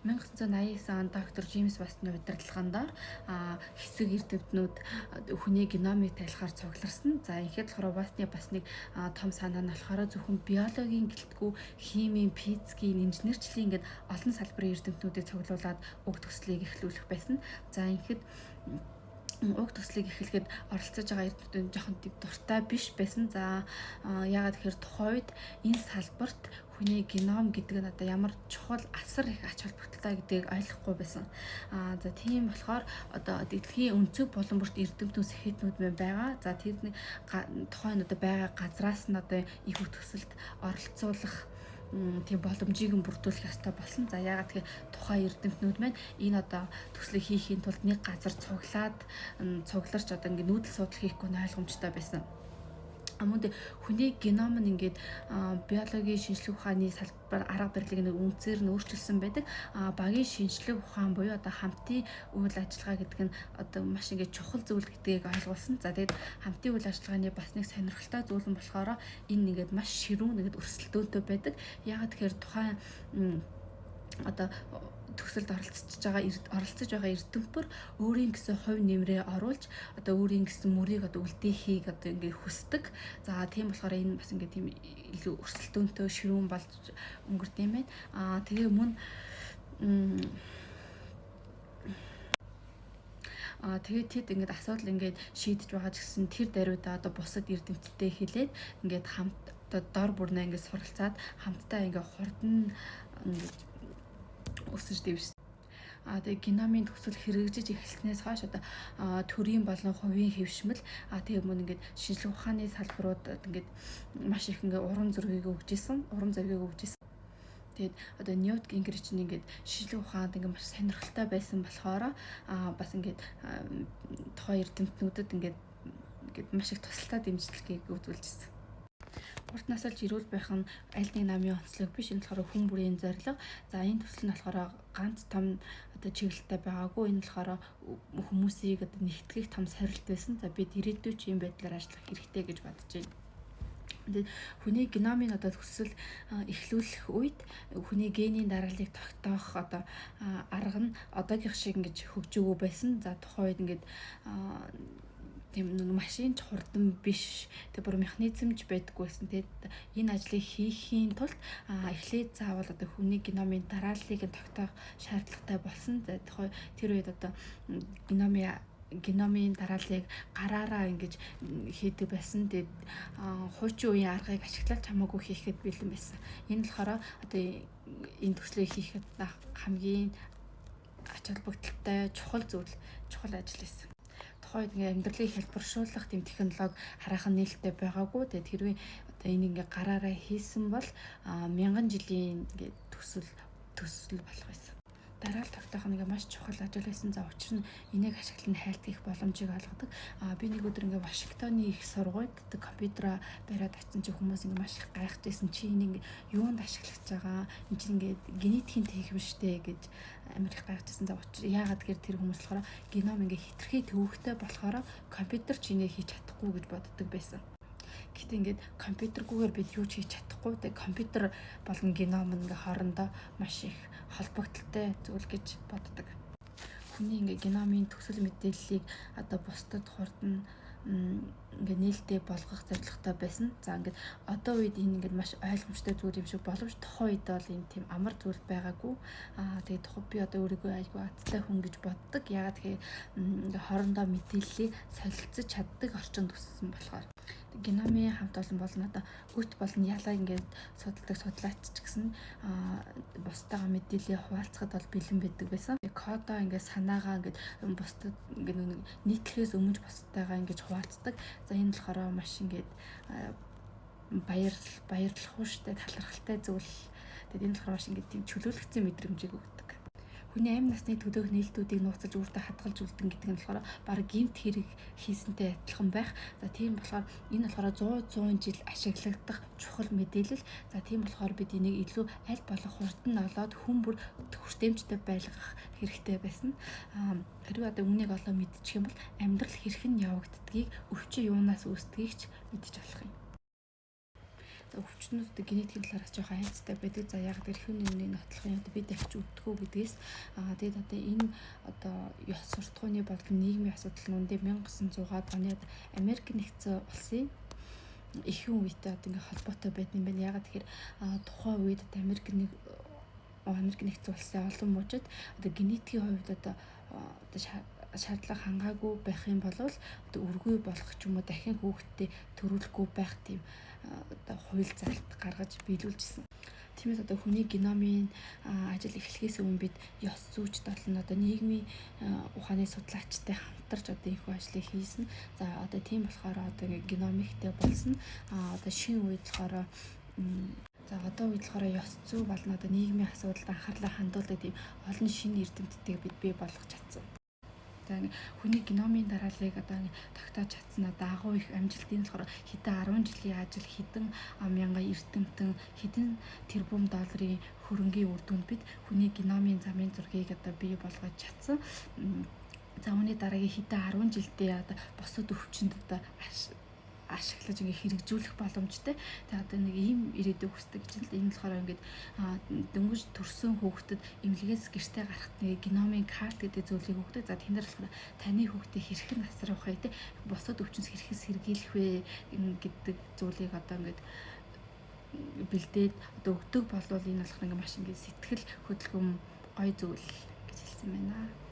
1989 онд доктор Джеймс Ватсны удирдлагын дор хэсэг эрдэмтнүүд хүний геномыг тайлахаар цугларсан. За, ингээд болохоор Ватсны бас нэг том санаа нь болохоор зөвхөн биологийн гэлтгүй химийн, физикийн, инженерчлийн ингээд олон салбарын эрдэмтнүүдийг цуглуулад уг төслийг эхлүүлэх байсан. За, ингээд уг төслийг эхлэхэд оролцож байгаа эрдэмтдүүд жоохон дуртай биш байсан. За, яагаад гэхээр тухайн үед энэ салбарт хүний геном гэдэг нь одоо ямар чухал, асар их ач холбогдолтой гэдгийг ойлгохгүй байсан. За, тийм болохоор одоо дэлхийн өнцөг булан бүрт эрдэмтэн сэхэтнүүд мэн байгаа. За, тэрний тухайн одоо байгаа газраас нь одоо их төсөлд оролцуулах тийм боломжийг нь бүрдүүлэх ёстой болсон. За, яагаад тэгэхээр тухайн эрдэмтнүүд маань энэ одоо төслийг хийхийн тулд нэг газар цуглаад цугларч одоо ингээд нүүдэл судал хийхгүй нь ойлгомжтой байсан. Мөн хүний геном нь ингээд биологийн шинжлэх ухааны салбар арга барилыг нэг үндсээр нь өөрчилсөн байдаг. Багийн шинжлэх ухаан буюу одоо хамтын үйл ажиллагаа гэдэг нь одоо маш ингээд чухал зүйл гэдгийг ойлгуулсан. За, тэгээд хамтын үйл ажиллагааны бас нэг сонирхолтой зүйл нь болохоор энэ ингээд маш ширүүн нэгэд өрсөлдөөнтэй байдаг. Яагаад тэгэхээр тухайн одоо төсөлд оролцож байгаа эрдэмтэн өөрийн гэсэн хувь нэмрээ оруулж, одоо өөрийн гэсэн мөрийг одоо үлдээхийг одоо ингээ хүсдэг. За, тийм болохоор энэ бас ингээ тийм илүү өрсөлдөөнтэй, ширүүн болж өнгөрдөг юм байна. Тэгээ мөн тэгээд тэд ингээд асуудал ингээд шийдэж байгаа ч гэсэн тэр даруйдаа одоо бусад эрдэмтдээ хэлээд ингээд хамт одоо дор бүрнээ ингээд суралцаад, хамтдаа ингээд хурдан ингээд өсөж дэвшсэн. Тэгээ геномын төсөл хэрэгжиж эхэлснээс хойш одоо төрийн болон хувийн хэвшмэл, тэгээ мөн ингээд шинжлэх ухааны салбарууд ингээд маш их ингээд урам зоригийг өгч исэн, урам зоригийг өгч исэн. Тэгээд одоо Ньют Гингрич нь ингээд шинжлэх ухаанд ингээд маш сонирхолтой байсан болохоор бас ингээд тухайн эрдэмтнүүдэд ингээд маш их тусалтай дэмжлэгийг үзүүлж ирсэн. Урт насалж эрүүл байх нь аль нэг намын онцлог биш. Энэ болохоор хүн бүрийн зорилго. За, энэ төсөл нь болохоор ганц том одоо чиглэлтэй байгаагүй. Энэ болохоор хүмүүсийг одоо нэгтгэх том сорилт байсан. За, бид ирээдүйд ч ийм байдлаар ажиллах хэрэгтэй гэж бодож байна. Тэгээд хүний геномын одоо төсөл эхлүүлэх үед хүний генийн дарааллыг тогтоох одоо арга нь одоогийнх шиг ингэж хөгжөөгүй байсан. За, тухайн үед ингээд тийм машин ч хурдан биш. Тэг бүр механизм ч байдаггүй байсан. Тэгээд энэ ажлыг хийхийн тулд эхлээд заавал одоо хүний геномын дарааллыг тогтоох шаардлагатай болсон. За, тухай тэр үед одоо геномын дарааллыг гараараа ингэж хийдэг байсан. Тэгээд хуучин үеийн аргыг ашиглаад хамаагүй хийхэд бэлэн байсан. Энэ болохоор одоо энэ төслийг хийхэд хамгийн ач холбогдолтой чухал зүйл, чухал ажил байсан. Тухайн үед ингээ амьдралыг хялбаршуулах тийм технологи хараахан нээлттэй байгаагүй. Тэгээд хэрвээ одоо энэ ингээ гараараа хийсэн бол мянган жилийн ингээ төсөл болох байсан. Дараалал тогтоох нь ингээ маш чухал ажил байсан. За, учир нь энийг ашиглан хайлт хийх боломжийг олгодог. Би нэг өдөр ингээ Вашингтоны их сургуульд компьютераа бариад очсон чи хүмүүс ингээ маш их гайхаж байсан. Чи энийг ингээ юунд ашиглаж байгаа? Энд чинь ингээ генетикийн тех биш үү гэж амар их гайхажсэн. За, учир яагаад гэхээр тэр хүмүүс болохоор геном ингээ хэтэрхий төвөгтэй болохоор компьютер ч энийг хийж чадахгүй гэж боддог байсан. Гэхдээ ингээд компьютергүйгээр бид юу ч хийж чадахгүй. Тэгээ компьютер болон геном ингээ хоорондоо маш их холбогдлолтой зүйл гэж боддог. Хүний ингээ геномын төсөл мэдээллийг одоо бусдад хурдан ингээ нээлттэй болгох зорилготой байсан. За, ингээд одоо үед энэ ингээд маш ойлгомжтой зүйл юм шиг боловч тухайн үед бол энэ тийм амар зүйл байгаагүй. Тэгээд тухай би одоо өөрийгөө айгүй азтай хүн гэж боддог. Яагаад тэгэхээр ингээ хоорондоо мэдээллийг солилцож чаддаг орчинд өссөн болохоор. Геномын хамт олон болон одоо өт болон ялаа ингээд судалдаг судлаач ч гэсэн бусдаагаа мэдээлэл хуваалцахад бол бэлэн байдаг байсан. Кодоо ингээд санаагаа ингээд бусдад ингээд нэг нийтлэхээс өмнө бусдаагаа ингээд хуваалцдаг. За, энэ болохоор маш ингээд баярлах ууштай, талархалтай зүйл. Тэгээд энэ болохоор маш ингээд тийм чөлөөлөгдсөн мэдрэмжийг өгдөг. Хүний амь насны төлөөх нээлтүүдийг нууцлаж, өөртөө хадгалж үлдэн гэдэг нь болохоор бараг гэмт хэрэг хийсэнтэй адилхан байх. За, тийм болохоор энэ болохоор 100 100 жил ашиглагдах чухал мэдээлэл. За, тийм болохоор бид энийг илүү аль болох хурдан олоод хүн бүр хүртээмжтэй байлгах хэрэгтэй байсан. Хэрвээ одоо үүнийг олоо мэдчих юм бол амьдрал хэрхэн явагддгийг, өвчин юунаас үүсдгийг ч мэдчих болох юм. За, өвчтөнүүд одоо генетикийн талаараас жоохон айцтай байдаг. За, яг тэр хүн нэгний нотлохын одоо би дахиж өвдөхгүй гэдгээс тэгээд одоо энэ одоо ёс суртахууны болон нийгмийн асуудал нь үндэ 1900-аад оны Америк нэгдсэн улсын эхэн үетэй одоо ингээ холбоотой байдаг юм байна. Ягаад тэгэхээр тухайн үед одоо Америк нэгдсэн улсын олон мужид одоо генетикийн хувьд одоо шаардлага хангаагүй байх юм бол одоо өргүй болох ч юм уу, дахин хүүхэдтэй төрүүлэхгүй байх тийм одоо хууль зайлт гаргаж биелүүлжсэн. Тиймээс одоо хүний геномын ажил эхлэхээс өмнө бид ёс зүйч болон одоо нийгмийн ухааны судлаачтай хамтарч одоо энэхүү ажлыг хийсэн. За, одоо тийм болохоор одоо ингээ геномиктэй болсон. Одоо шинэ үед болохоор, за, одоо үед болохоор ёс зүй болон одоо нийгмийн асуудалд анхаарлаа хандуулдаг тийм олон шинэ эрдэмтдийг бид бий болгож чадсан. За, хүний геномын дарааллыг одоо тогтоож чадсан одоо агуу их амжилтын болохоор хэдэн 10 жилийн ажил, хэдэн мянган эрдэмтэн, хэдэн тэрбум долларын хөрөнгийн үр дүнд бид хүний геномын замын зургийг одоо бий болгож чадсан. За, үүний дараагийн хэдэн 10 жилдээ одоо бусад өвчнөд одоо ашиглаж ингээ хэрэгжүүлэх боломжтой. Тэгээ одоо нэг ийм ирээдүй хүсдэг гэж л энэ болохоор ингээд дөнгөж төрсөн хүүхдэд эмнэлгээс гэртээ гарахад нэг геномын карт гэдэг зүйлийг өгдөг. За, тэн дээр болохоор таны хүүхдээ хэрхэн асрах вэ, те, бусад өвчнөөс хэрхэн сэргийлэх вэ гэдэг зүйлийг одоо ингээд бэлдээд одоо өгдөг болвол энэ болохоор ингээ маш ингээ сэтгэл хөдөлгөм гоё зүйл гэж хэлсэн байна.